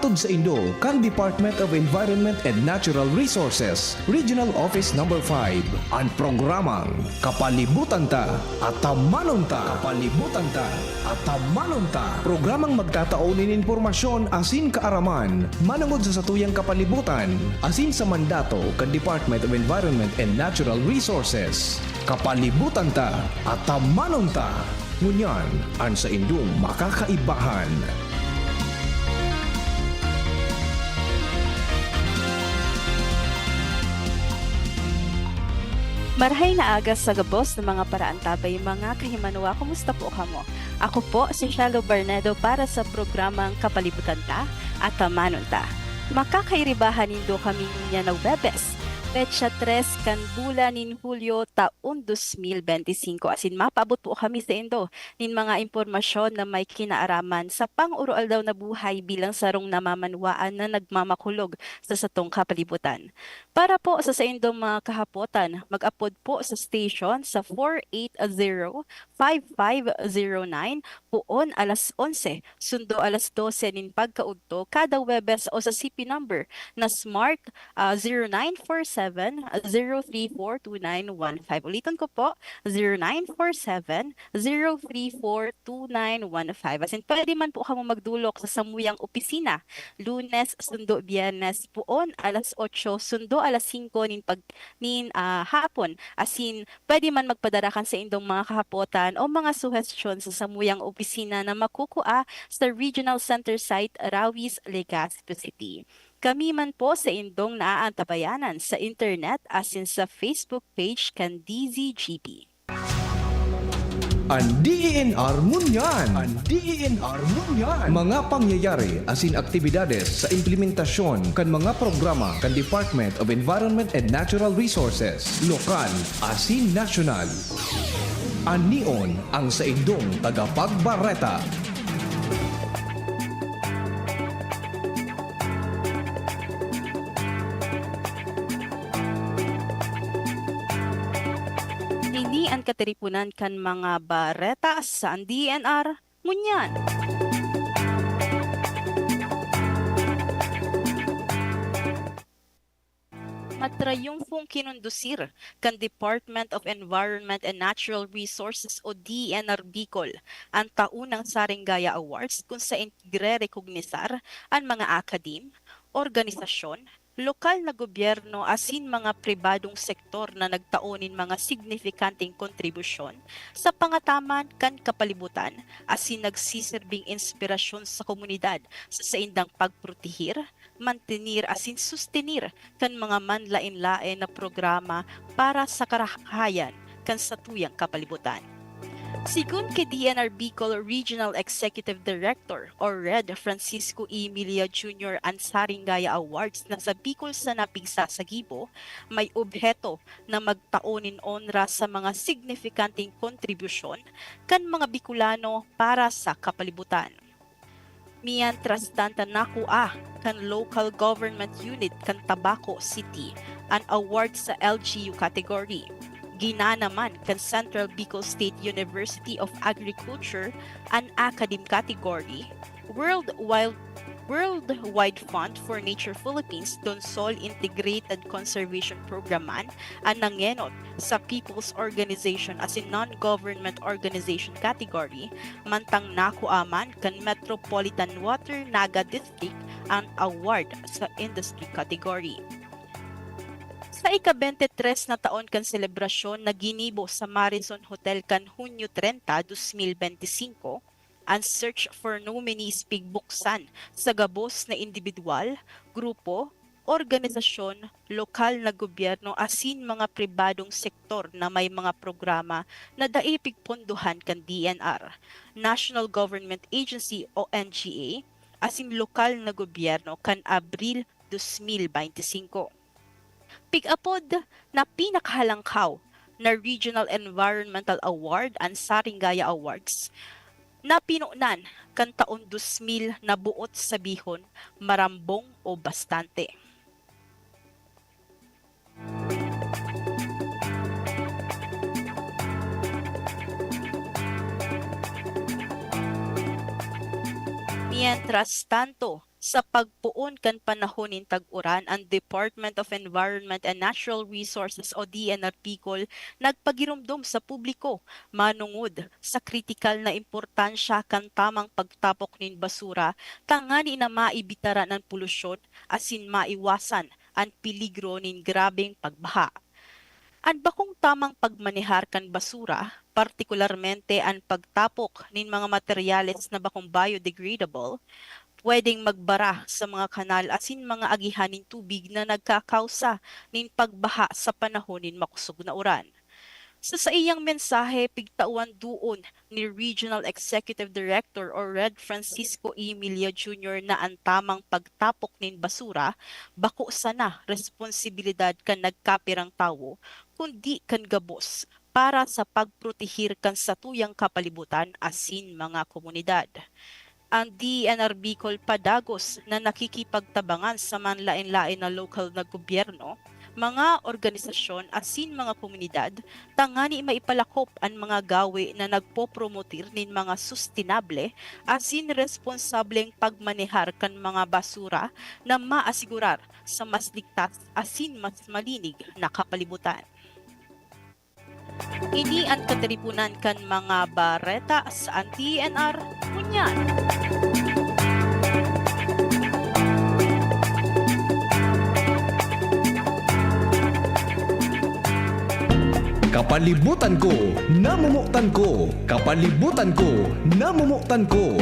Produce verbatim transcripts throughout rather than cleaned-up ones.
Hatod saindo kan Department of Environment and Natural Resources, Regional Office Number five, an programang Kapalibutan Ta, Atamanon Ta. Kapalibutan Ta, Atamanon Ta. Programang magtatao nin impormasyon asin kaaraman manongod sa satuyang kapalibutan asin sa mandato kan Department of Environment and Natural Resources. Kapalibutan Ta, Atamanon Ta. Ngunyan, an saindong makakaibahan. Marahay na aga sa gabos na mga paraantabay, mga kahimanwa. Kumusta po kamo? Ako po si Shelo Barnedo para sa programang Kapalibutan Ta, Atamanon Ta. Makakairibahan nindo kami ngunyan na Huwebes, petsa tres kan bulan nin Hulyo, taon dos mil benti singko. Asin mapaabot po kami saindo nin mga impormasyon na may kinaaraman sa pang-aroaldaw na buhay bilang sarong namamanwaan na nagmamakulog sa satong kapalibutan. Para po sa saindong mga kahapotan, mag-apod po sa station sa four eight zero, five five zero nine, poon alas onse, sundo alas dose nin pagkaudto, kada Huwebes o sa C P number na Smart, ah, zero nine four seven, zero three four two nine one five. Uliton ko po, zero nine four seven, zero three four two nine one five. Asin pwede man po kamo magdolok sa samuyang opisina, Lunes sundo Biyernes, poon alas otso sundo alas singko nin pag-, nin, ah, hapon. Asin pwede man magpadara kan saindong mga kahapotan o mga suhestyon sa samuyang opisina na makukua sa Regional Center Site, Rawis, Legazpi City. Kami man po saindong naaantabayanan sa internet asin sa Facebook page kan D Z G P. An D E N R ngunyan. An D E N R ngunyan. Mga pangyayari asin aktibidades sa implementasyon kan mga programa kan Department of Environment and Natural Resources, lokal asin nasyonal. An Neon, ang saindong tagapagbareta. Ini an katiriponan kan mga bareta sa D E N R ngunyan. Matrayumfong kinondusir kan Department of Environment and Natural Resources o D E N R Bicol an taon ng Saringaya Awards, kung saen igrerekognisar an mga akadim, organisasyon, lokal na gobyerno asin mga pribadong sektor na nagtao nin mga signifikanteng kontribusyon sa pangataman kan kapalibutan asin nagsiserbing inspirasyon sa komunidad sa saindang pagproteher, mantenir asin sustenir kan mga manlaen-laen na programa para sa karahayan kan satuyang kapalibutan. Sigon ki D E N R Bicol Regional Executive Director o RED Francisco Emilia Junior, an Saringaya Awards na sa Bicol sana pigsasagibo, may obheto na magtao nin onra sa mga signifikanteng kontribusyon kan mga Bicolano para sa kapalibutan. Mientras tanto, nakua kan Local Government Unit kan Tabaco City an award sa L G U category. Ginana man kan Central Bicol State University of Agriculture an Academe category. World Wild Worldwide Fund for Nature Philippines, DONSOL Integrated Conservation Program man an nangenot sa People's Organization asin Non-Government Organization category, mantang nakua man kan Metropolitan Water Naga District an award sa industry category. Sa ika-bente tres na taon kan selebrasyon na ginibo sa Marison Hotel kan Hunyo trenta, dos mil benti singko, an search for nominees pigbuksan sa gabos na indibidwal, grupo, organisasyon, lokal na gobyerno asin mga pribadong sektor na may mga programa na dai pigpondohan kan D E N R, National Government Agency o N G A, asin lokal na gobyerno kan Abril dos mil benti singko. Pig-apod na pinakahalangkaw na Regional Environmental Award an Saringaya Awards, na pinunan kan taon dos mil na boot sabihon, marambong o bastante. Mientras tanto, Sa pagpoon kan panahon nin tag-uran, an Department of Environment and Natural Resources o D N R Bicol nagpagiromdom sa publiko manongod sa kritikal na importansya kan tamang pagtapok nin basura tangani na maibitaran an polusyon asin maiwasan an peligro nin grabeng pagbaha. An bakong tamang pagmanehar kan basura, partikularmente an pagtapok nin mga materyales na bakong biodegradable, pwedeng magbara sa mga kanal asin mga agihan nin tubig na nagkakausa nin pagbaha sa panahon nin makosog na uran. Sa saiyang mensahe, pigtawan duon ni Regional Executive Director or RED Francisco Emilio Junior na an tamang pagtapok nin basura bako sana responsibilidad kan nagkapirang tawo, kundi kan gabos para sa pagprotehir kan satuyang kapalibutan asin mga komunidad. Ang D N R Bicol padagos na nakikipagtabangan sa manlaen-laen na lokal na gobyerno, mga organisasyon asin mga komunidad tangani maipalakop an mga gawi na nagpopromotir nin mga sustenable asin responsableng pagmanehar kan mga basura na maasigurar sa mas ligtas asin mas malinig na kapalibutan. Ini an katiriponan kan mga bareta sa N T N R ngunyan. Kapalibutan ko, namomotan ko. Kapalibutan ko, namomotan ko.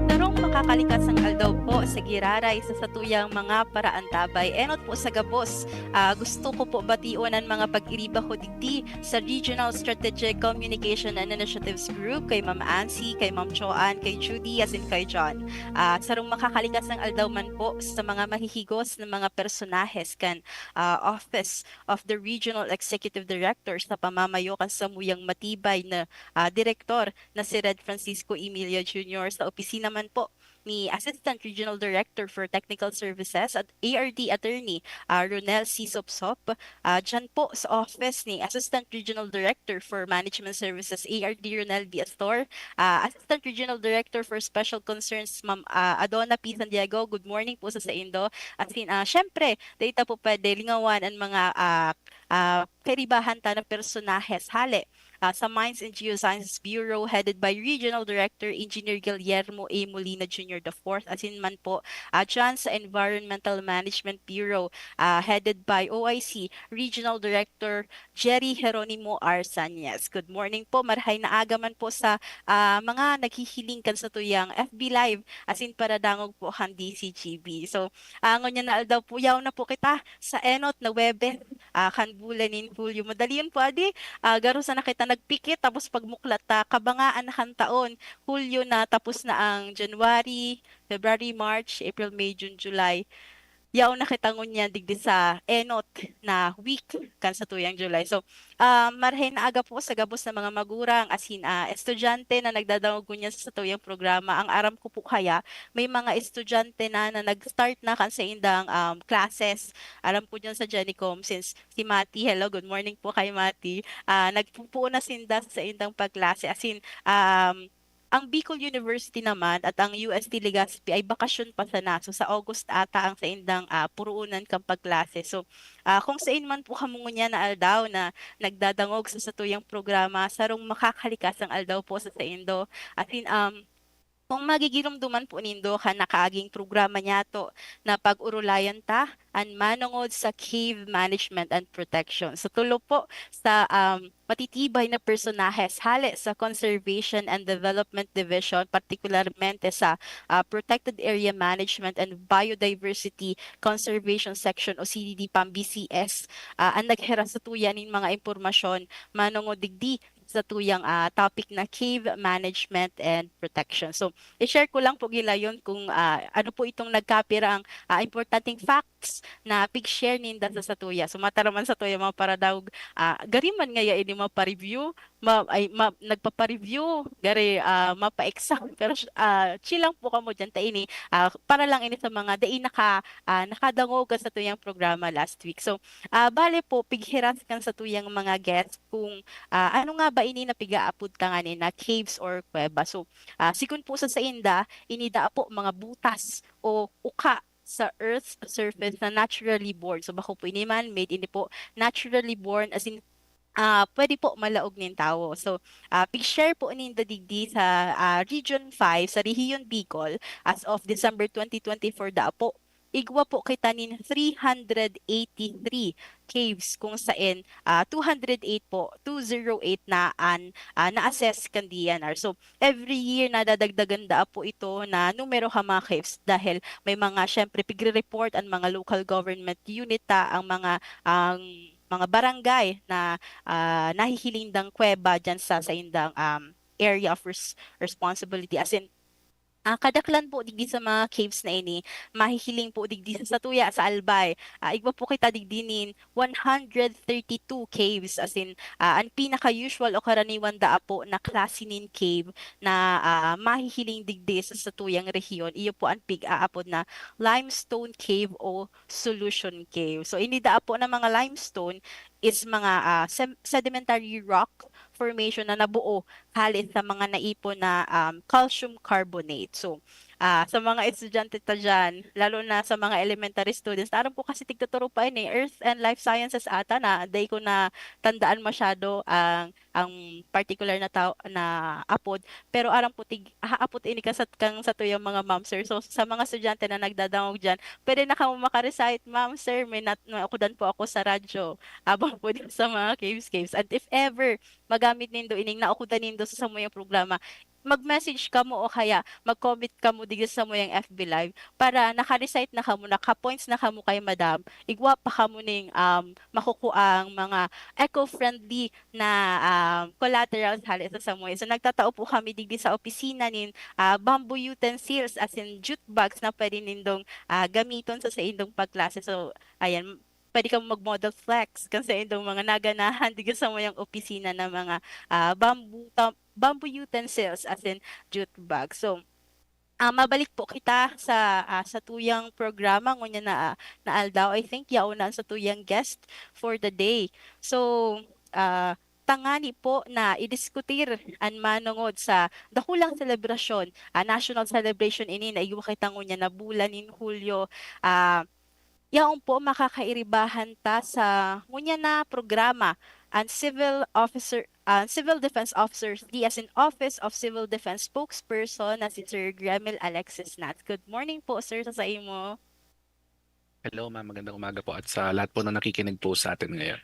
Sarong makakalikasang aldaw po sa giraray sa satuyang mga paraantabay. Enot po sa gabos, ah, gusto ko po bation an mga pag-iriba ko digdi sa Regional Strategic Communication and Initiatives Group, kay Ma'am Ansi, kay Ma'am Joanne, kay Judy, asin kay John. Ah, sarong makakalikasang aldaw man po sa mga mahihigos na mga personahes kan, ah, Office of the Regional Executive Director sa pamamayo kan samuyang matibay na, ah, direktor na si Red Francisco Emilio Junior, sa opisina man po ni Assistant Regional Director for Technical Services at A R D Attorney, ah, Ronel C. Sopsop, ah, dyan po sa office ni Assistant Regional Director for Management Services, A R D Ronel B. Astor, ah, Assistant Regional Director for Special Concerns, Ma'am, ah, Adona P. San Diego. Good morning po sa saindo. Asin, ah, syempre, dito po pwede lingawan ang mga, ah, ah, kaibahan ta na personahes. Hale, ah, sa Mines and Geosciences Bureau, headed by Regional Director Engineer Guillermo A. Molina Junior the fourth, asin man po, ah, dyan sa Environmental Management Bureau, ah, headed by O I C Regional Director Jerry Jeronimo Arsanyas. Good morning po, marhay na aga man po sa, ah, mga naghihiling kan satuyang F B Live, asin paradangog po kan D C G B. So, ah, ngunyan na aldaw po, yaw na po kita sa enot na Webes, ah, kan bulan nin Hulyo. Madalion po, adi, ah, garo sana kita nagpikit, tapos pagmuklat ta, kabangaan na kan taon. Hulyo na, tapos na ang January, February, March, April, May, June, July. Yaon na kita ngunyan digdi sa enot na week kan satuyang July. So, ah, marhay na aga po sa gabos na mga magurang, asin, ah, estudyante na nagdadangog ngunyan sa satuyang programa. Ang aram ko po kaya, may mga estudyante na, na nag-start na kan saindang, um, classes. Aram ko dyan sa Genicom, since si Mati, hello, good morning po kay Mati. Ah, nagpupuon na sinda sa saindang pagklase. Asin, um, ang Bicol University naman at ang U S T Legazpi ay bakasyon pa sana. So, sa August ata ang saindang, ah, puroonan kan pagklase. So, ah, kung sain man po kamo ngunyan na aldaw na nagdadangog sa satuyang programa, sarong makakalikasang aldaw po sa saindo. Asin, um, kung magigiromdoman po nindo kan nakaaging programa niyato na pag-orolayan ta, an manongod sa cave management and protection. Sa tulo po sa, um, matitibay na personahes hale sa Conservation and Development Division, partikularmente sa, ah, Protected Area Management and Biodiversity Conservation Section o C D D PAM B C S, ah, an naghiras satuya nin mga impormasyon manongod digdi satuyang, ah, topic na cave management and protection. So, i-share ko lang po gilayon kung, ah, ano po itong nagkapirang, ah, importanteng fact na pig-share ninda sa satuya. So, mataraman satuya mga paradaog, ah, gari man ngaya ini mapa-review, ma-, ay, ma-, nagpapa-review, gari, ah, mapa-exam. Pero, ah, chill lang po kamo diyan, ta ini, ah, para lang ini sa mga dai naka-, ah, nakadangog kan satuyang programa last week. So, ah, bale po, pighiras kan satuyang mga guest kung, ah, ano nga ba ini na piga-apod ta ngani na caves or kuweba. So, ah, sigon po sa sainda, ini daa po mga butas o uka sa Earth's surface na naturally born. So, bako po ini man-made, ini po naturally born, as in, ah, pwede po malaog nin tawo. So, ah, pig-share po ninda digdi sa, ah, Region five, sa Rehiyon Bicol, as of December twenty twenty-four daa po, igwa po kita nin three hundred eighty-three caves, kung saen, ah, two hundred eight po, two zero eight na an, ah, na-assess kan D E N R. So, every year nadadagdagan daa po ito na numero kan mga caves dahil may mga, siyempre, pigre-report an mga local government unit ta ang mga, ang mga barangay na, ah, nahihiling dang kuweba diyan sa saindang, um, area of res-, responsibility. As in, ah, kadaklan po digdi sa mga caves na ini, mahihiling po digdi sa satuya, sa Albay. Ah, igwa po kita digdi nin one hundred thirty-two caves, as in, ah, an pinaka-usual o karaniwan daa po na klase nin cave na, ah, mahihiling digdi sa satuyang rehiyon, iyo po an pig-aapod na limestone cave o solution cave. So, ini daa po na mga limestone is mga, ah, sem-, sedimentary rock formation na nabuo hale sa mga naipon na, um, calcium carbonate. So, ah, sa mga estudyante ta diyan, lalo na sa mga elementary students, ta aram ko kasi tigtuturo pa ini, Earth and Life Sciences ata na, dai ko natandaan masyado ang, ang partikular na tao, na apod. Pero aram ko tig-, aapod ini kan sat-, kan satuyang mga ma'am, sir. So, sa mga estudyante na nagdadangog diyan, pwede na kamo maka-recite, "Ma'am, sir, may nat-, may naukodan po ako sa radyo." About po din sa mga caves, caves. And if ever magamit nindo ining naukodan nindo sa samuyang programa, mag-message kamo o kaya mag-comment kamo digdi sa samuyang F B Live para naka-recite na kamo, naka-points na kamo kay Madam. Igwa pa kamo ning, um, makukuang mga eco-friendly na, um, collaterals hale sa samuya. So, nagtatao po kami digdi sa opisina nin, ah, bamboo utensils, as in jute bags na pwede nindong, ah, gamiton sa saindong pagklase. So, ayan, pwede kamo mag-model flex kan saindong mga naganahan digdi sa samuyang opisina na mga, ah, bamboo tam-, bamboo utensils, as in jute bag. So, ah, mabalik po kita sa, ah, satuyang programa ngunyan na, ah, na aldaw. I think yaon na an satuyang guest for the day. So, ah, tangani po na idiskutir an manongod sa dakulang selebrasyon, ah, national celebration ini na igwa kita ngunyan na bulan nin Hulyo. Ah, yaon po makakairibahan ta sa ngunyan na programa an Civil Officer, ah, Civil Defense Officers Day, as in Office of Civil Defense Spokesperson na si Sir Gremil Alexis Nats. Good morning po, sir, sa saimo. Hello, ma'am. Magandang umaga po at sa lahat po na nakikinig po sa atin ngayon.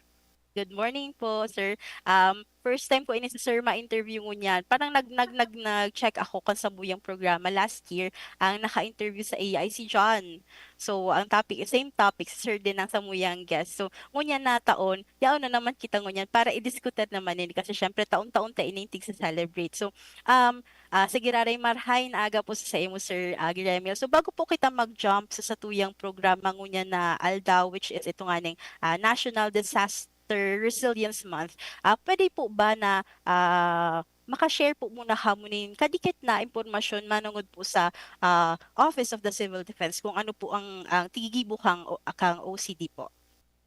Good morning po, sir. Um, first time ko ini si sir ma-interview ngunyan. Parang nag-, nag-, nag-, nag-check ako kan samuyang programa last year. Ang naka-interview sa iya ay si John. So, ang topic, same topic, si sir din ang samuyang guest. So, ngunyan na taon, yaon na naman kita ngunyan para idiskutir naman ini. Kasi syempre, taon-taon ta ining tigsa-celebrate. So, um, ah, sa giraray marhay na aga po sa saimo, Sir, ah, Guillermo. So, bago po kita mag-jump sa satuyang programa ngunyan na aldaw, which is ito nganing, ah, National Disaster Resilience Month, ah, pwede po ba na, ah, maka-share po muna kamo nin kadikit na impormasyon manongod po sa, ah, Office of the Civil Defense, kung ano po ang, ang tigigibo kang o-, kang O C D po?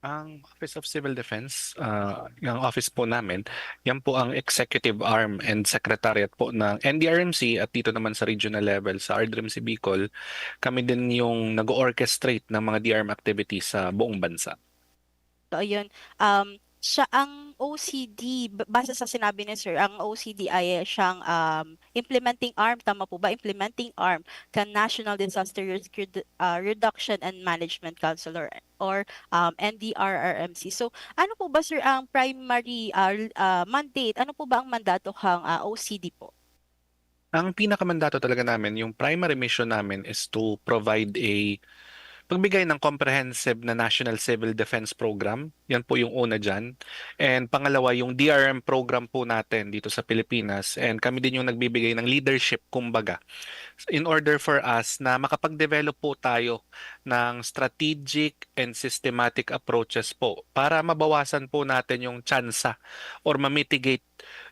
Ang Office of Civil Defense, ah, ang office po namin, yan po ang executive arm and secretariat po ng N D R M C at dito naman sa regional level, sa R D R M C Bicol, kami din yung nag-o-orchestrate ng mga D R M activities sa buong bansa. So, ayun, um, siya ang O C D, b-, base sa sinabi ni sir, ang O C D ay siyang, um, implementing arm, tama po ba? Implementing arm kan National Disaster Risk Redu-, ah, Reduction and Management Council or, or, um, N D R R M C. So, ano po ba, sir, ang primary, ah, l-, ah, mandate? Ano po ba ang mandato kang, ah, O C D po? Ang pinakamandato talaga namin, yung primary mission namin is to provide a pagbigay ng comprehensive na National Civil Defense Program. Yan po yung una dyan. And pangalawa, yung D R M program po natin dito sa Pilipinas. And kami din yung nagbibigay ng leadership, kumbaga, in order for us na makapag-develop po tayo ng strategic and systematic approaches po para mabawasan po natin yung tsansa or ma-mitigate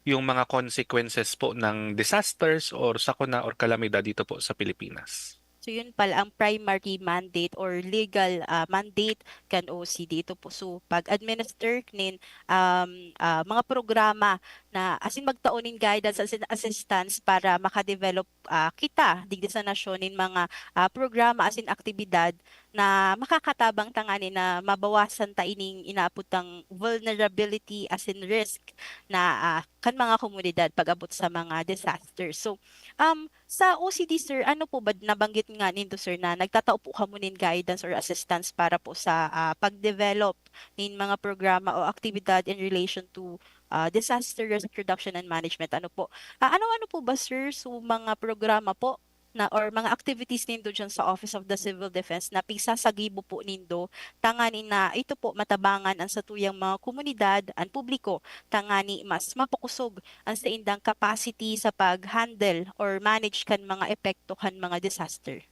yung mga consequences po ng disasters or sakuna or kalamidad dito po sa Pilipinas. So yun pala ang primary mandate or legal ah, mandate kan O C D. Ito po so pag-administer nin um, ah, mga programa na asin magtao nin guidance, asin assistance para makadevelop ah, kita digdi sa nasyon nin mga ah, programa asin aktibidad na makakatabang tangani na mabawasan ta ining inaapod tang vulnerability asin risk na ah, kan mga komunidad pag-abot sa mga disaster. So, um, sa O C D, sir, ano po ba, nabanggit nga nindo, sir, na nagtatao po kamo nin guidance or assistance para po sa ah, pag-develop nin mga programa o aktibidad in relation to ah, disaster risk reduction and management. Ano po? Ah, ano-ano po ba, sir, so mga programa po na or mga activities nindo dyan sa Office of the Civil Defense na pisasagibo po nindo tangani na ito po matabangan ang satuyang mga komunidad, ang publiko, tangani mas mapakusog ang saindang capacity sa pag-handle or manage kan mga epekto kan mga disaster?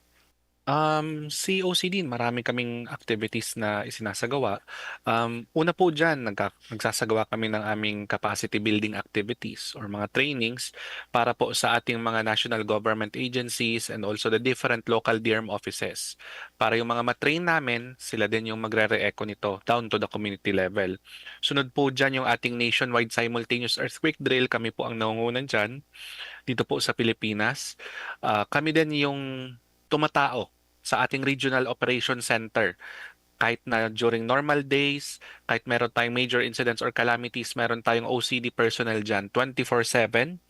Um, si O C D, marami kaming activities na isinasagawa. Um, una po dyan, nagka- nagsasagawa kami ng aming capacity building activities or mga trainings para po sa ating mga national government agencies and also the different local D R M offices. Para yung mga matrain namin, sila din yung magre-re-echo nito down to the community level. Sunod po dyan yung ating nationwide simultaneous earthquake drill. Kami po ang nangungunan dyan dito po sa Pilipinas. Ah, kami din yung tumatao sa ating Regional Operation Center. Kahit na during normal days, kahit meron tayong major incidents or calamities, meron tayong O C D personnel dyan twenty-four seven.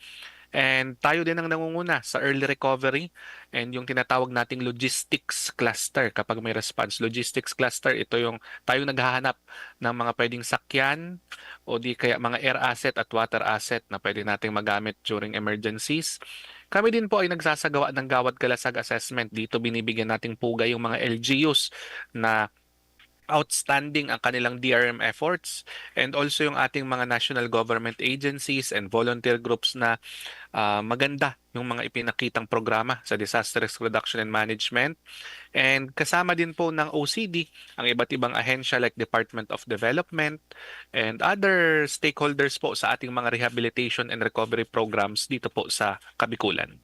And tayo din ang nangunguna sa early recovery and yung tinatawag nating logistics cluster kapag may response. Logistics cluster, ito yung tayo naghahanap ng mga pwedeng sakyan o di kaya mga air asset at water asset na pwede nating magamit during emergencies. Kami din po ay nagsasagawa ng gawad kalasag assessment. Dito binibigyan nating pugay yung mga L G Us na outstanding ang kanilang D R M efforts and also yung ating mga national government agencies and volunteer groups na ah, maganda yung mga ipinakitang programa sa disaster risk reduction and management. And kasama din po ng O C D ang iba't ibang ahensya like Department of Development and other stakeholders po sa ating mga rehabilitation and recovery programs dito po sa Kabikulan.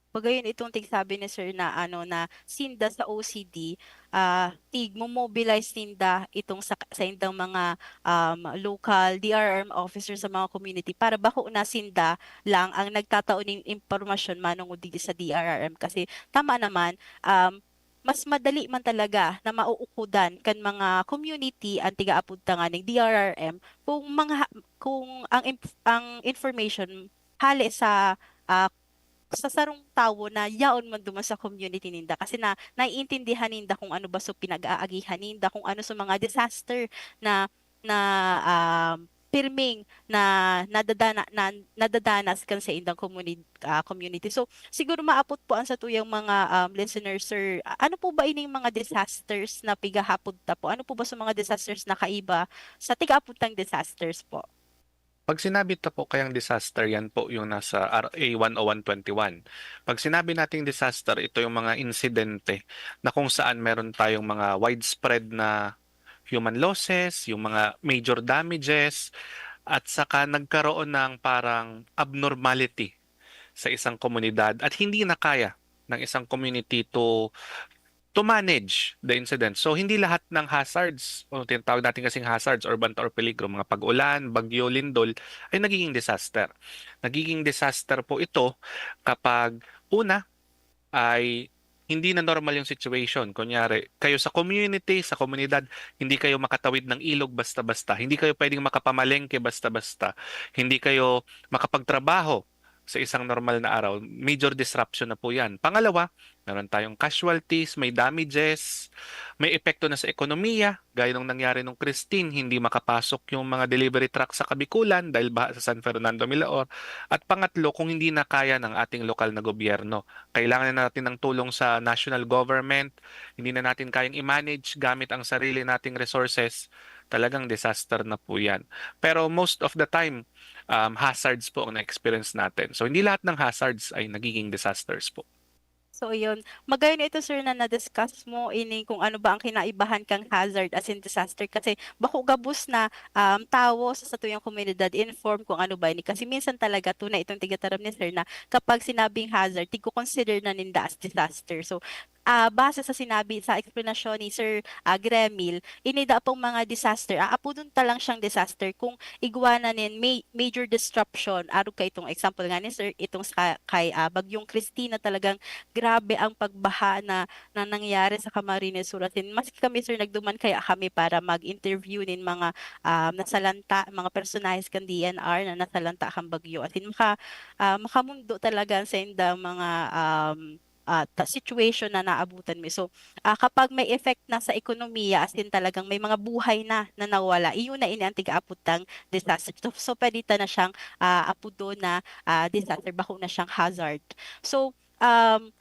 Pagayon itong tigsabi ni sir na ano na sinda sa O C D ah, tig-mobilize ninda itong sa, sa indang mga um, local D R R M officers sa mga community para bako na sinda lang ang nagtatao ning impormasyon manungod digdi sa D R R M kasi tama naman um, mas madali man talaga na mauukodan kan mga community ang tigaapod tanganing D R R M kung mga kung ang ang information hale sa uh, sa sarong tawo na yaon man duman sa community ninda kasi na naiintindihan ninda kung ano ba so pinag-aagihan ninda, kung ano sa mga disaster na na um, pirming na nadadana na, nadadanas kan sa indang community uh, community. So siguro maapot po ang sa tuyang mga um, listeners sir, ano po ba ining mga disasters na pigahapod ta po? Ano po ba sa mga disasters na kaiba sa tigaapod tang disasters po? Pag sinabi ta po kayang disaster, yan po yung nasa R A one oh one twenty-one. Pag sinabi nating disaster, ito yung mga insidente na kung saan meron tayong mga widespread na human losses, yung mga major damages, at saka nagkaroon ng parang abnormality sa isang komunidad at hindi na kaya ng isang community to to manage the incident. So hindi lahat ng hazards o tinatawag natin kasing hazards or banta or peligro, mga pag-ulan, bagyo, lindol ay nagiging disaster. Nagiging disaster po ito kapag una ay hindi na normal yung situation. Kunyari, kayo sa community, sa komunidad, hindi kayo makatawid ng ilog basta-basta. Hindi kayo pwedeng makapamalengke basta-basta. Hindi kayo makapagtrabaho sa isang normal na araw, major disruption na po yan. Pangalawa, meron tayong casualties, may damages, may epekto na sa ekonomiya, gaya nung nangyari nung Christine, hindi makapasok yung mga delivery truck sa Kabikulan dahil baha sa San Fernando Milaor. At pangatlo, kung hindi na kaya ng ating lokal na gobyerno, kailangan na natin ng tulong sa national government, hindi na natin kayang i-manage gamit ang sarili nating resources, talagang disaster na po yan. Pero most of the time, um, hazards po ang na-experience natin. So, hindi lahat ng hazards ay nagiging disasters po. So, yun. Magayon ito, sir, na na-discuss mo ini kung ano ba ang kinaibahan kang hazard as in disaster. Kasi bako gabos na um, tawo sa satuyang komunidad informed kung ano ba ini. Kasi minsan talaga, tunay itong tigataram ni sir na kapag sinabing hazard, tigko-consider na ninda as disaster. So, ah, base sa sinabi, sa explanation ni Sir ah, Gremil, ini da pong mga disaster, aapodon ta lang siyang disaster kung igwa na nin may, major disruption. Arog ka itong example nga ni Sir, itong sa, kay ah, Bagyong Christine na talagang grabe ang pagbaha na, na nangyari sa Camarines Sur. As in, maski kami, sir, nagduman kaya kami para mag-interview nin mga ah, nasalanta, mga personahes kan D N R na nasalanta kan bagyo. As in, maka, ah, makamundo talaga sa inda mga um, ah, ta- situation na naabutan mi. So, ah, kapag may effect na sa ekonomiya, as in talagang may mga buhay na na nawala, iyon na ini ang tiga-apod tang disaster. So, so pwede ta na siyang ah, apodo na ah, disaster, bako na siyang hazard. So, um,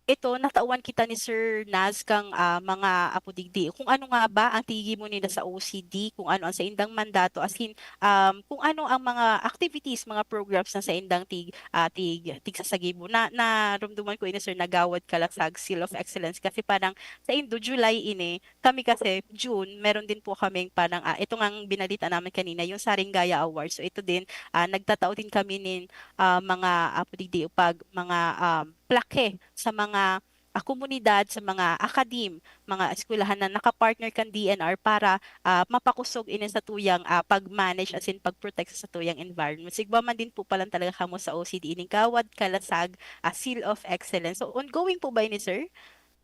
ito, natawan kita ni Sir Naz kang ah, mga apo digdi. Kung ano nga ba ang tigimo nila sa O C D, kung ano ang sa indang mandato, as in, um, kung ano ang mga activities, mga programs na sa indang tig, ah, tig, tigsasagibo. Na, narumduman ko ini, Sir, nagawad ka lang sa Seal of Excellence kasi parang sa indo, July ini, kami kasi, June, meron din po kaming parang, ah, ito nga ang binalita namin kanina, yung Saringaya Awards. So, ito din, ah, nagtatao din kami nin ah, mga apo digdi pag mga um, plake sa mga ah, komunidad, sa mga akadim, mga eskwelahan na nakapartner kan D N R para ah, mapakosog ini sa tuyang ah, pag-manage as in pag-protect sa tuyang environment. Sigwa man din po palan talaga kamo sa O C D ining Kawad Kalasag ah, Seal of Excellence. So ongoing po ba ini, sir?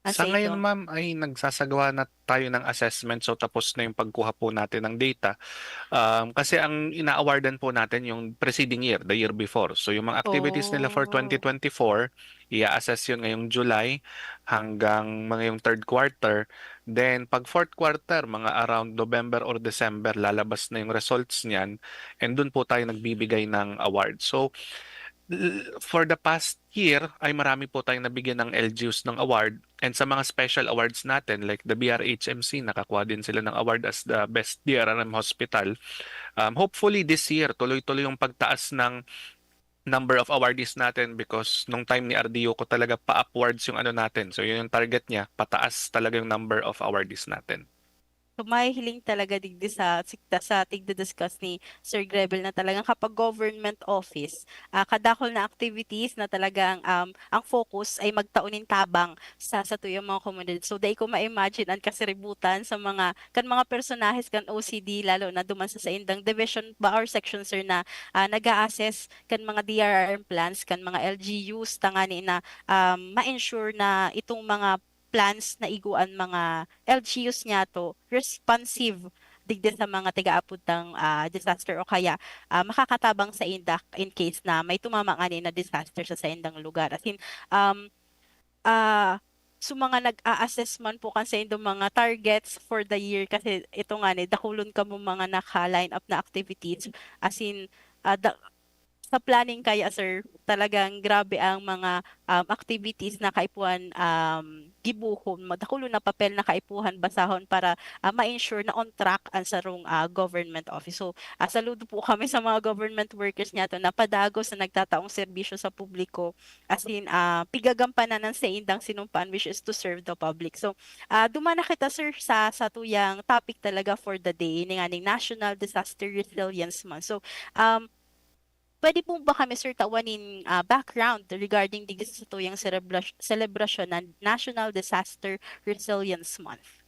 Ah, Sa sa ngayon, inyo? ma'am, ay nagsasagawa na tayo ng assessment. So, tapos na yung pagkuha po natin ng data. Um, kasi ang ina-awardan po natin yung preceding year, the year before. So, yung mga activities nila for Oh. twenty twenty-four, i-assess yun ngayong July hanggang mga yung third quarter. Then, pag fourth quarter, mga around November or December, lalabas na yung results niyan. And dun po tayo nagbibigay ng award. So, l- for the past year, ay marami po tayong nabigyan ng L G Us ng award. And sa mga special awards natin, like the B R H M C, nakakuha din sila ng award as the best D R R M hospital. Um, hopefully this year, tuloy-tuloy yung pagtaas ng number of awardees natin because nung time ni R D U ko talaga pa-upwards yung ano natin. So yun yung target niya, pataas talaga yung number of awardees natin. So, mahihiling talaga digdi sa sikta sa tigdi-discuss ni Sir Grevel na talagang kapag government office, ah, kadakol na activities na talagang um, ang focus ay magtao nin tabang sa sa tuyang mga komunidad. So, dai ko ma-imagine ang kasiributan sa mga kan mga personahes kan O C D, lalo na duman sa saindang division ba or section, sir, na ah, nag-a-assess kan mga D R R M plans, kan mga L G Us, tangani na um, ma-ensure na itong mga plans na igwa an mga L G Us niyato responsive digdi sa mga tiga-apod tang ah, disaster o kaya ah, makakatabang sa inda in case na may tumama ngani na disaster sa saindang lugar. As in, um, ah, so mga nag-a-assess man po kan saindong mga targets for the year kasi ito nga ni dakulon kamo mga naka-line up na activities. As in, ah, da- sa planning kaya, sir, talagang grabe ang mga um, activities na kaipuhan um, gibuhon, madakulo na papel na kaipuhan basahon para ah, ma-ensure na on track ang sarong ah, government office. So, ah, saludo po kami sa mga government workers niyato na padagos na nagtataong serbisyo sa publiko, as in ah, pigagampanan ang saindang sinumpaan, which is to serve the public. So, ah, duman na kita, sir, sa sa tuyang topic talaga for the day, ini nganing National Disaster Resilience Month. So, um, pwede po ba kami, sir, tawan nin ah, background regarding digdi sa tuyang celebra- celebration ng National Disaster Resilience Month?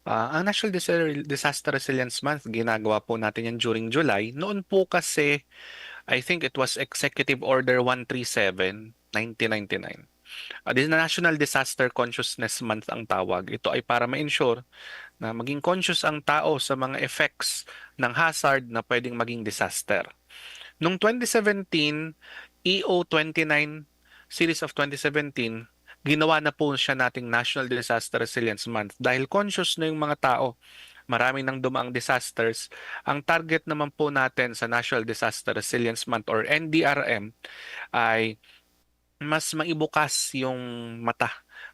Ah, ang National Dis- Disaster Resilience Month, ginagawa po natin yan during July. Noon po kasi, I think it was Executive Order one three seven, nineteen ninety-nine. Ah, this National Disaster Consciousness Month ang tawag. Ito ay para ma-ensure na maging conscious ang tao sa mga effects ng hazard na pwedeng maging disaster. Noong twenty seventeen, E O twenty-nine series of twenty seventeen, ginawa na po siya nating National Disaster Resilience Month dahil conscious na yung mga tao. Marami nang dumaang disasters. Ang target naman po natin sa National Disaster Resilience Month or N D R M ay mas maibukas yung mata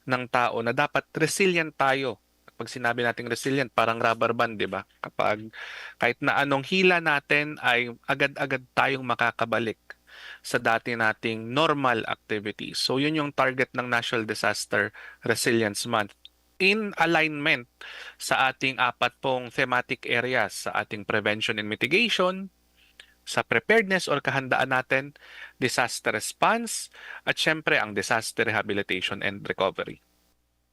ng tao na dapat resilient tayo. Pag sinabi nating resilient, parang rubber band, di ba? Kapag kahit na anong hila natin ay agad-agad tayong makakabalik sa dati nating normal activities. So yun yung target ng National Disaster Resilience Month in alignment sa ating apat pong thematic areas, sa ating prevention and mitigation, sa preparedness or kahandaan natin, disaster response, at syempre ang disaster rehabilitation and recovery.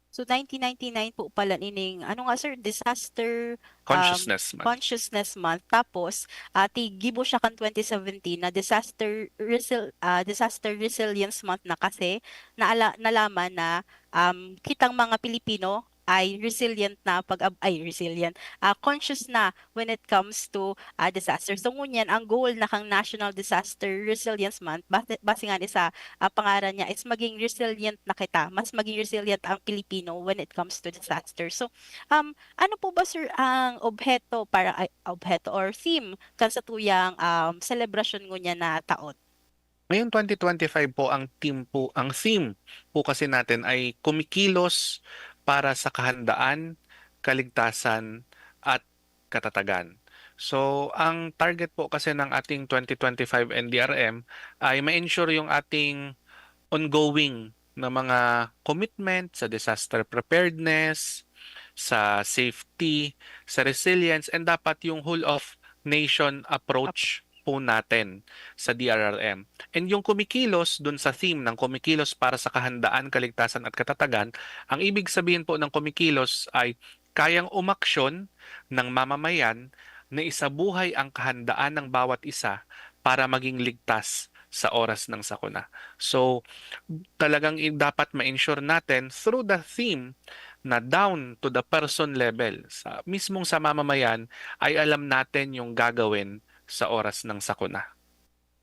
So nineteen ninety-nine po pala nining, ano nga sir, disaster um, Consciousness month. Consciousness Month. Tapos, ati gibo siya kan twenty seventeen na disaster resil, ah, disaster resilience month na kasi naala, nalaman na um, kitang mga Pilipino ay resilient na pag ay resilient ah conscious na when it comes to ah, disaster. So ngunyan ang goal na kang National Disaster Resilience Month base, base nga ni sa ah, pangaran niya is maging resilient na kita, mas maging resilient ang Pilipino when it comes to disaster. So um ano po ba sir ang obheto para ay, obheto or theme kan satuyang um selebrasyon ngunyan na taon? Ngayong twenty twenty-five po ang theme po, ang theme po kasi natin ay kumikilos para sa kahandaan, kaligtasan at katatagan. So, ang target po kasi ng ating twenty twenty-five N D R M ay ma-ensure yung ating ongoing na mga commitment sa disaster preparedness, sa safety, sa resilience, and dapat yung whole of nation approach po natin sa D R R M. And yung kumikilos dun sa theme ng kumikilos para sa kahandaan, kaligtasan at katatagan, ang ibig sabihin po ng kumikilos ay kayang umaksyon ng mamamayan na isabuhay ang kahandaan ng bawat isa para maging ligtas sa oras ng sakuna. So, talagang i- dapat ma-ensure natin through the theme na down to the person level, sa mismong sa mamamayan, ay alam natin yung gagawin sa oras ng sakuna.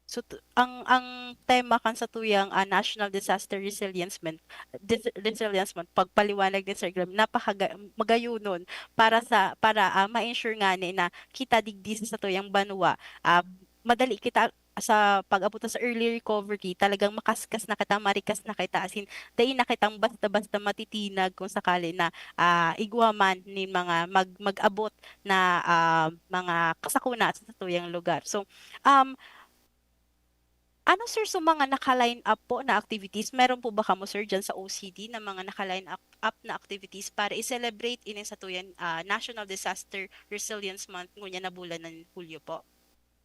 So t- ang ang tema kan satuyang ah, National Disaster Resilience Month, dis- Resilience Month, pagpaliwanag ni Sir Graham, napaka magayunon para sa para ah, ma-ensure ngani na kita digdi sa satuyang banwa ah, madali kita sa pag-abot sa early recovery, talagang makaskas na kita, marikas na kita, as in, dai na kitang basta-basta matitinag kung sakali na ah, igwa man nin mga mag, mag-abot na ah, mga kasakuna sa satuyang lugar. So, um, ano sir, so mga naka-line up po na activities? Meron po ba kamo sir dyan sa O C D na mga naka-line up, up na activities para i-celebrate ini sa tuyan ah, National Disaster Resilience Month ngunyan na bulan ng Hulyo po?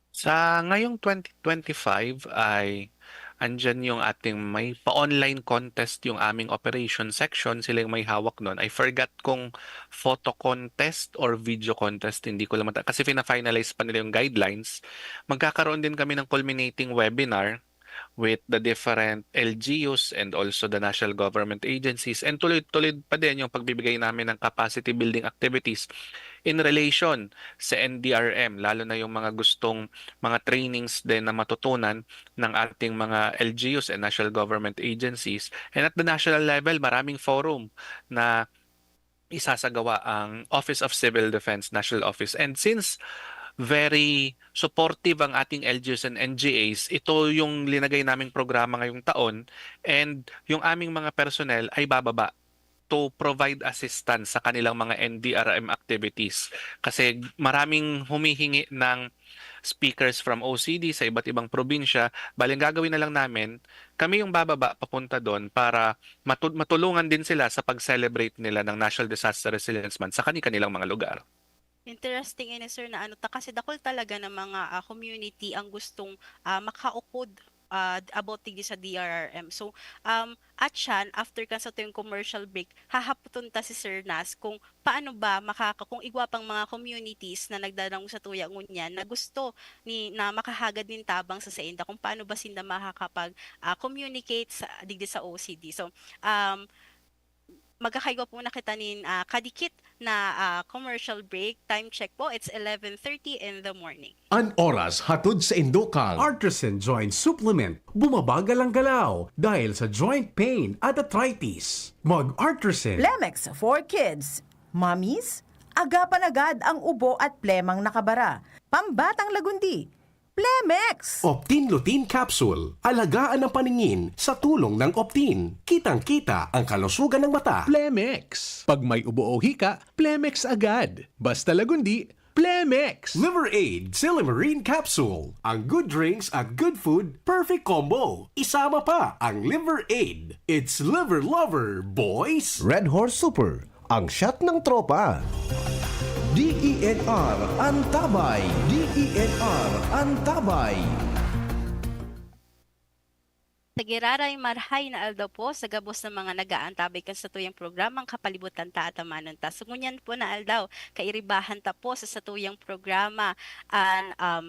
Sa ngayong twenty twenty-five ay andyan yung ating may pa-online contest yung aming operation section, sila yung may hawak nun. I forgot kung photo contest or video contest, hindi ko lang mata kasi fina-finalize pa nila yung guidelines. Magkakaroon din kami ng culminating webinar with the different L G Us and also the national government agencies, and tuloy-tuloy pa din yung pagbibigay namin ng capacity building activities in relation sa N D R M, lalo na yung mga gustong mga trainings din na matutunan ng ating mga L G Us and national government agencies. And at the national level, maraming forum na isasagawa ang Office of Civil Defense National Office. And since very supportive ang ating L G Us and N G As, ito yung linagay naming programa ngayong taon, and yung aming mga personnel ay bababa to provide assistance sa kanilang mga N D R M activities. Kasi maraming humihingi ng speakers from O C D sa iba't ibang probinsya. Bali, ang gagawin na lang namin, kami yung bababa papunta doon para matu- matulungan din sila sa pag-celebrate nila ng National Disaster Resilience Month sa kani-kanilang mga lugar. Interesting ini sir na ano ta kasi dakul talaga na mga ah, community ang gustong ah, makaukod ah, about digdi sa D R R M. So um at siyan, after kan sa tuyong commercial break, hahapoton ta si Sir Nas kung paano ba makaka kung igwa pang mga communities na nagdadangog sa tuya ngunyan na gusto ni na makahagad nin tabang sa sainda kung paano ba sinda makakapag ah, communicate sa digdi sa O C D. So um magkakaigwa po na kita nin, ah, kadikit na, ah, commercial break. Time check po, it's eleven thirty in the morning. An oras hatod sa indokang Artisan Joint Supplement. Bumabagal ang galaw dahil sa joint pain at arthritis. Mag-Artisan. Plemex for Kids. Mommies, agapan agad ang ubo at plemang nakabara. Pambatang lagundi. Plemex! Optin Lutein Capsule. Alagaan ang paningin sa tulong ng Optin. Kitang-kita ang kalusugan ng mata. Plemex. Pag may ubo o hika, Plemex agad. Basta lagundi, Plemex! Liver Aid Silimarin Capsule. Ang good drinks at good food, perfect combo. Isama pa ang Liver Aid. It's Liver Lover, boys! Red Horse Super, ang shot ng tropa. D E N R Antabay. D E N R Antabay. Tagiraray marhay na aldaw po sa gabos ng mga nag-aantabay kan satuyang programang Kapalibutan Ta at Amanon Ta. So, ngunyan po na aldaw, kairibahan ta po sa satuyang programa an, um,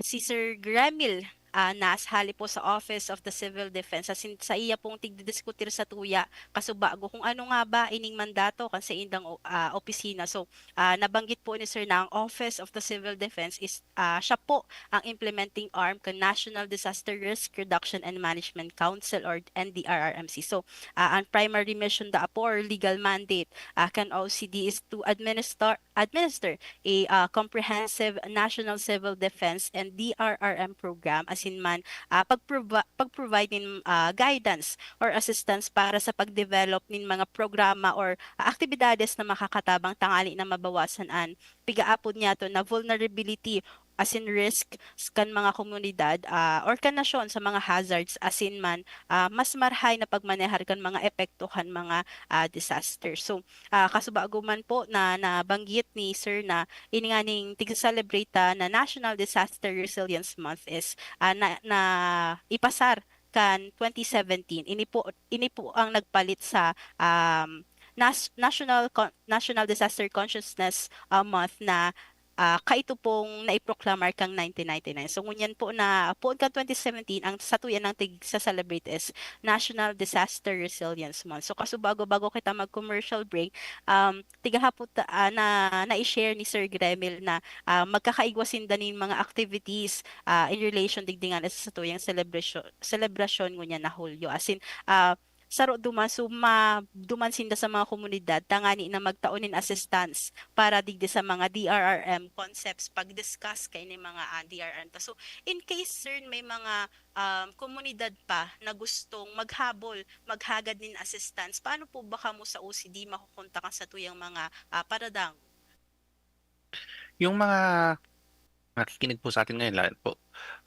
si Sir Gremil, ah, Nas, hali po sa Office of the Civil Defense. Sa, sin- sa iya pong tigdidiskutir sa tuya, kasubago kung ano nga ba ining mandato kan sa indang o- ah, opisina. So, ah, nabanggit po ni Sir na ang Office of the Civil Defense is ah, siya po ang implementing arm kan National Disaster Risk Reduction and Management Council or N D R R M C. So, ah, ang primary mission da po or legal mandate ah, kan O C D is to administer administer a ah, comprehensive national civil defense and D R R M program, asin man ah, pagprova- pag-provide nin ah, guidance or assistance para sa pag-develop nin mga programa or ah, aktibidades na makakatabang tangali na mabawasan an pigaapod niyato na vulnerability asin risk kan mga komunidad ah, or kan nasyon sa mga hazards asin man ah, mas marhay na pagmanehar kan mga epekto kan mga ah, disaster. So, ah, kasubago man po na nabanggit ni Sir na ini nga ning tig-celebrate ta na National Disaster Resilience Month is ah, na, na ipasar kan twenty seventeen. Ini po ini po ang nagpalit sa um, Nas- National Con- National Disaster Consciousness ah, Month na ah, kaito pong naiproklamar kang nineteen ninety-nine. So ngunyan po na poon kan twenty seventeen, ang satuya nang tig sa celebrate is National Disaster Resilience Month. So kasubago bago kita mag commercial break, um, tiga hapot ah, na na-share ni Sir Gremil na ah, magkakaigwa sinda nin mga activities ah, in relation digdi nga sa satuyang celebration celebration ngunyan na Hulyo. Asin ah, saro duman so ma duman sinda sa mga komunidad tangani na magtao nin assistance para digdi sa mga D R R M concepts pag-discuss kay ni mga ah, D R R M ta. So in case sir may mga um, komunidad pa na gustong maghabol, maghagad nin assistance, paano po ba kamo sa O C D makokontakan sa tuyang mga ah, paradangon? Yung mga nakikinig po sa atin ngayon, lalo po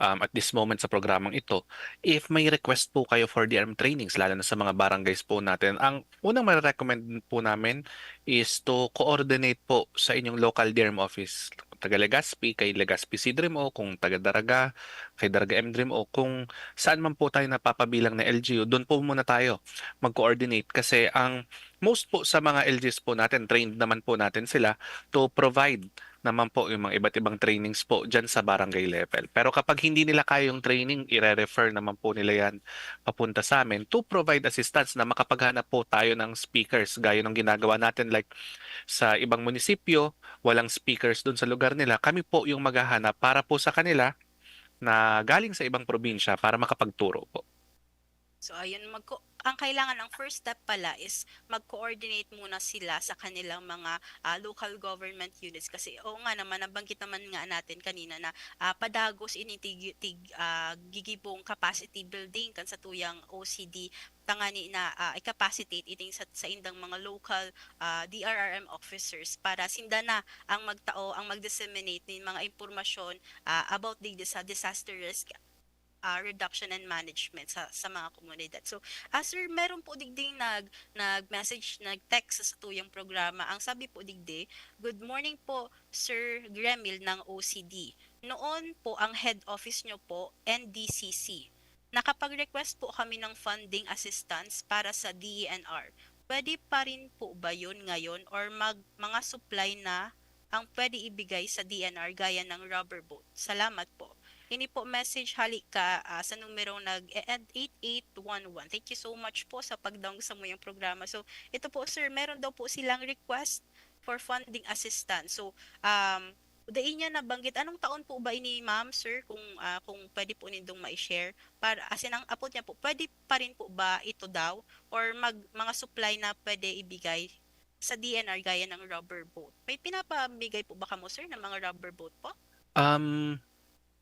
um, at this moment sa programang ito, if may request po kayo for D R M trainings, lalo na sa mga barangays po natin, ang unang ma-recommend po namin is to coordinate po sa inyong local D R M office. Kung taga Legazpi, kay Legazpi C D R M o kung taga Daraga, kay Daraga M D R M o kung saan man po tayo napapabilang na L G U, doon po muna tayo mag-coordinate kasi ang most po sa mga L Gs po natin, trained naman po natin sila to provide naman po yung mga iba't ibang trainings po dyan sa barangay level. Pero kapag hindi nila kaya yung training, ire-refer naman po nila yan papunta sa amin to provide assistance na makapaghanap po tayo ng speakers gaya ng ginagawa natin, like sa ibang munisipyo, walang speakers doon sa lugar nila. Kami po yung maghahanap para po sa kanila na galing sa ibang probinsya para makapagturo po. So ayun, magko ang kailangan, ang first step pala is mag-coordinate muna sila sa kanilang mga ah, local government units kasi oo nga naman, nabanggit naman nga natin kanina na ah, padagos ini tig, tig ah, gigibong capacity building kan satuyang O C D tangani na ah, i-capacitate ining sa, sa indang mga local ah, D R R M officers para sinda na ang magtao, ang mag-disseminate nin mga impormasyon ah, about digdi sa disaster risk ah, reduction and management sa, sa mga komunidad. So, ah, sir, meron po digding nag, nag-message, nag-text sa satuyang programa. Ang sabi po digdi, "Good morning po, Sir Gremil ng O C D. Noon po ang head office nyo po, N D C C. Nakapag-request po kami ng funding assistance para sa D E N R. Pwede pa rin po ba yun ngayon or mag, mga supply na ang pwede ibigay sa D E N R gaya ng rubber boat? Salamat po." Ini po message hali ka, ah, sa numerong nag-e-end eight eight one one. Thank you so much po sa pagdangog sa muyang programa. So, ito po, sir, meron daw po silang request for funding assistance. So, um, dai niya nabanggit, anong taon po ba ini, ma'am, sir, kung, ah, kung pwede po nindong mai-share? Para, as in, ang apod niya po, pwede pa rin po ba ito daw? Or mag-, mga supply na pwede ibigay sa D N R gaya ng rubber boat? May pinapamigay po ba kamo, sir, ng mga rubber boat po? Um,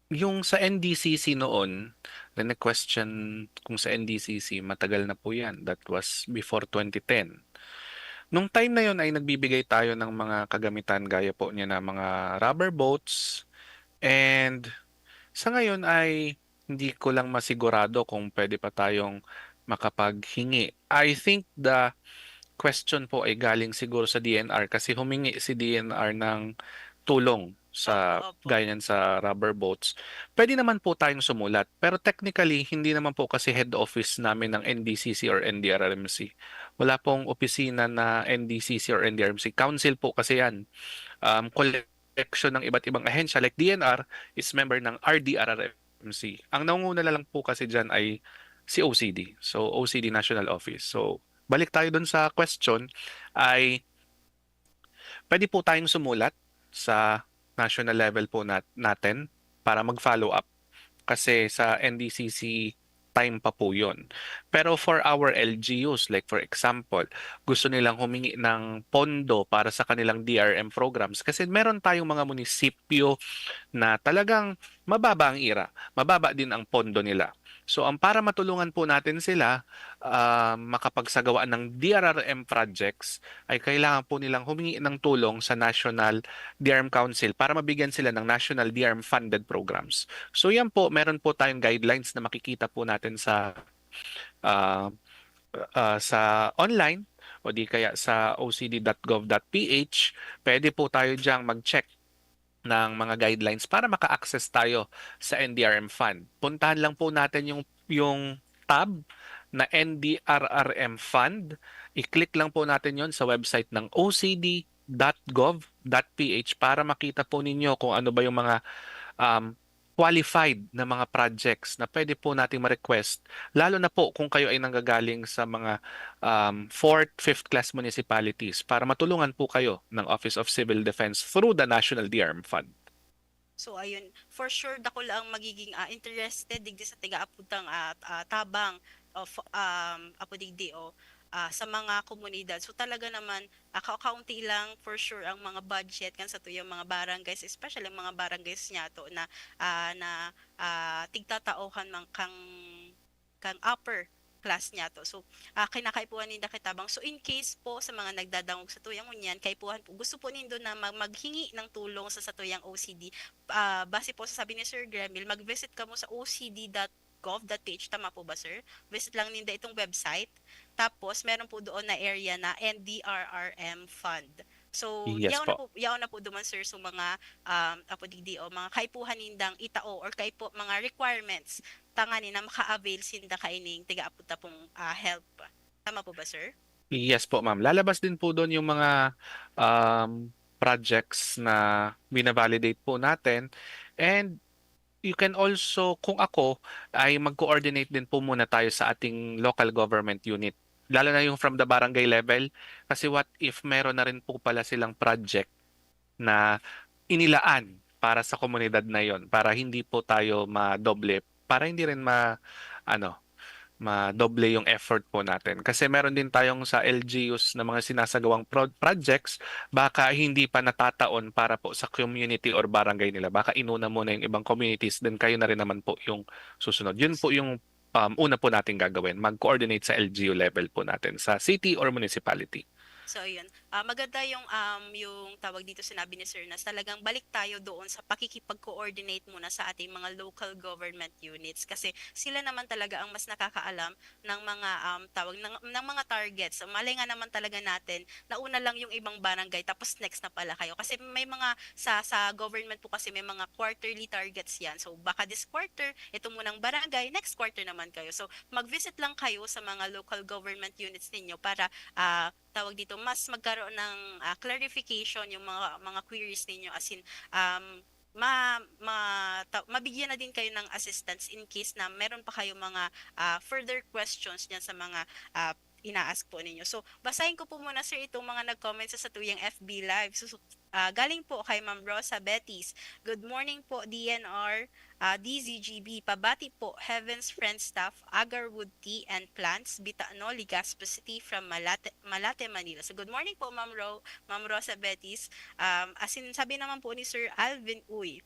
yung sa N D C C noon, the question kung sa N D C C, matagal na po yan. That was before twenty ten. Nung time na yon ay nagbibigay tayo ng mga kagamitan gaya po niya na mga rubber boats. And sa ngayon ay hindi ko lang masigurado kung pwede pa tayong makapaghingi. I think the question po ay galing siguro sa D N R kasi humingi si D N R ng tulong sa Opo, opo. Gaya niyan sa rubber boats. Pwede naman po tayong sumulat, pero technically hindi naman po kasi head office namin ng N D C C or N D R R M C. Wala pong opisina na N D C C or N D R R M C. Council po kasi 'yan. Um, collection ng iba't ibang ahensya like D N R is member ng R D R R M C. Ang nangunguna na lang po kasi diyan ay si O C D. So O C D National Office. So balik tayo dun sa question ay pwede po tayong sumulat sa national level po nat- natin para mag-follow up kasi sa N D C C time pa po yun. Pero for our L G Us, like for example, gusto nilang humingi ng pondo para sa kanilang D R M programs kasi meron tayong mga munisipyo na talagang mababa ang ira, mababa din ang pondo nila. So ang para matulungan po natin sila ah, makapagsagawa ng D R R M projects ay kailangan po nilang humingi ng tulong sa National D R M Council para mabigyan sila ng National D R M funded programs. So yan po, meron po tayong guidelines na makikita po natin sa ah, ah, sa online o di kaya sa O C D dot gov dot P H. Pwede po tayo diyang mag-check ng mga guidelines para maka-access tayo sa N D R M fund. Puntahan lang po natin yung yung tab na N D R R M fund. I-click lang po natin yon sa website ng O C D dot gov dot P H para makita po ninyo kung ano ba yung mga um, qualified na mga projects na pwede po nating ma-request, lalo na po kung kayo ay nanggagaling sa mga um, fourth, fifth class municipalities para matulungan po kayo ng Office of Civil Defense through the National D R M Fund. So ayun, for sure dakul ang magiging ah, interested digdi sa tiga-apod tang ah, ah, tabang of um, apo digdi o ah, sa mga komunidad. So talaga naman ah, ka- kaunti lang for sure ang mga budget kan sa tuyang mga barangays, especially ang mga barangays niyato na ah, na ah, tigtataohan man kang kang upper class niyato. So, ah, kinakaipuhan ninda ki tabang. So, in case po sa mga nagdadangog sa tuyang ngunyan, kaipuhan po, gusto po nindo na mag- maghingi ng tulong sa satuyang O C D, ah, base po sa sabi ni Sir Gremil, mag-visit kamo sa O C D dot gov dot P H. Tama po ba, sir? Visit lang ninda itong website. Tapos, meron po doon na area na N D R R M fund. So, Yes yaon na po. po, yaon na po duman, sir, so mga um, apo digdi o mga kaipuhan nindang itao or kaipo mga requirements tanganing na maka-avail sinda kaining tiga-apod ta pong ah, help. Tama po ba, sir? Yes po, ma'am. Lalabas din po doon yung mga um, projects na binavalidate po natin. And you can also, kung ako, ay mag-coordinate din po muna tayo sa ating local government unit. Lalo na yung from the barangay level. Kasi what if meron na rin po pala silang project na inilaan para sa komunidad na yon para hindi po tayo madoble, para hindi rin ma ano, madoble yung effort po natin. Kasi meron din tayong sa L G Us na mga sinasagawang pro- projects, baka hindi pa natataon para po sa community or barangay nila. Baka inuna muna yung ibang communities, then kayo na rin naman po yung susunod. Yun po yung um, una po natin gagawin, mag-coordinate sa L G U level po natin, sa city or municipality. So, ayun. Ah, maganda yung, um, yung tawag dito sinabi ni Sir Nas. Talagang balik tayo doon sa pakikipag-coordinate muna sa ating mga local government units kasi sila naman talaga ang mas nakakaalam ng mga, um, tawag ng, ng mga targets. So, malay nga naman talaga natin, nauna lang yung ibang barangay, tapos next na pala kayo. Kasi may mga, sa, sa government po kasi may mga quarterly targets yan. So, baka this quarter, ito munang barangay, next quarter naman kayo. So, mag-visit lang kayo sa mga local government units ninyo para ah, tawag dito, mas magkaroon ng ah, clarification yung mga mga queries ninyo, as in um, ma ma ta mabigyan na din kayo ng assistance in case na meron pa kayong mga, ah, further questions diyan sa mga, ah, ina-ask po ninyo. So, basahin ko po muna, sir, itong mga nag-comment sa satuyang F B Live. So, so, ah, galing po kay Ma'am Rosa Betis, "Good morning po, D N R, ah, D Z G B. Pabati po, Heaven's Friend staff, Agarwood Tea and Plants, Bitano, Legazpi City, from Malate, Malate, Manila." So, good morning po, Ma'am Ro-, Ma'am Rosa Betis. Um, asin sabi naman po ni Sir Alvin Uy,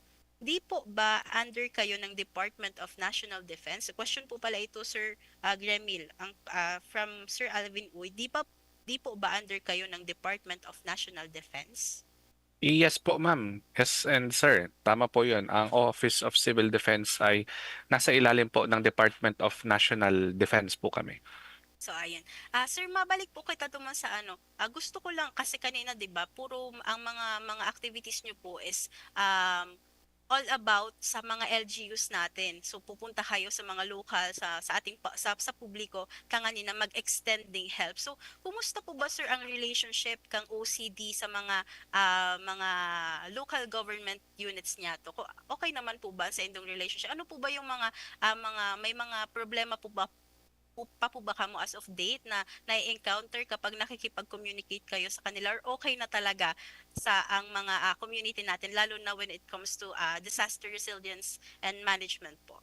"Di po ba under kayo ng Department of National Defense?" Question po pala ito, Sir, ah, Gremil, ang, ah, from Sir Alvin Uy, "Di pa, di po ba under kayo ng Department of National Defense?" Yes po, ma'am. Yes, and sir, tama po yun. Ang Office of Civil Defense ay nasa ilalim po ng Department of National Defense po kami. So, ayun. Ah, sir, mabalik po kita duman sa ano, ah, gusto ko lang, kasi kanina, 'di ba, puro ang mga, mga activities niyo po is, um, all about sa mga L G Us natin. So, pupunta kayo sa mga lokal, sa, sa ating pa-, sa, sa publiko, tanganing mag-extend ding help. So, kumusta po ba, sir, ang relationship kang O C D sa mga, ah, mga local government units niyato? Ko-, okay naman po ba sa indong relationship? Ano po ba yung mga, ah, mga, may mga problema po ba, po, pa po ba kamo as of date na nai-encounter kapag nakikipag-communicate kayo sa kanila, or okay na talaga sa ang mga, ah, community natin, lalo na when it comes to, ah, disaster resilience and management po?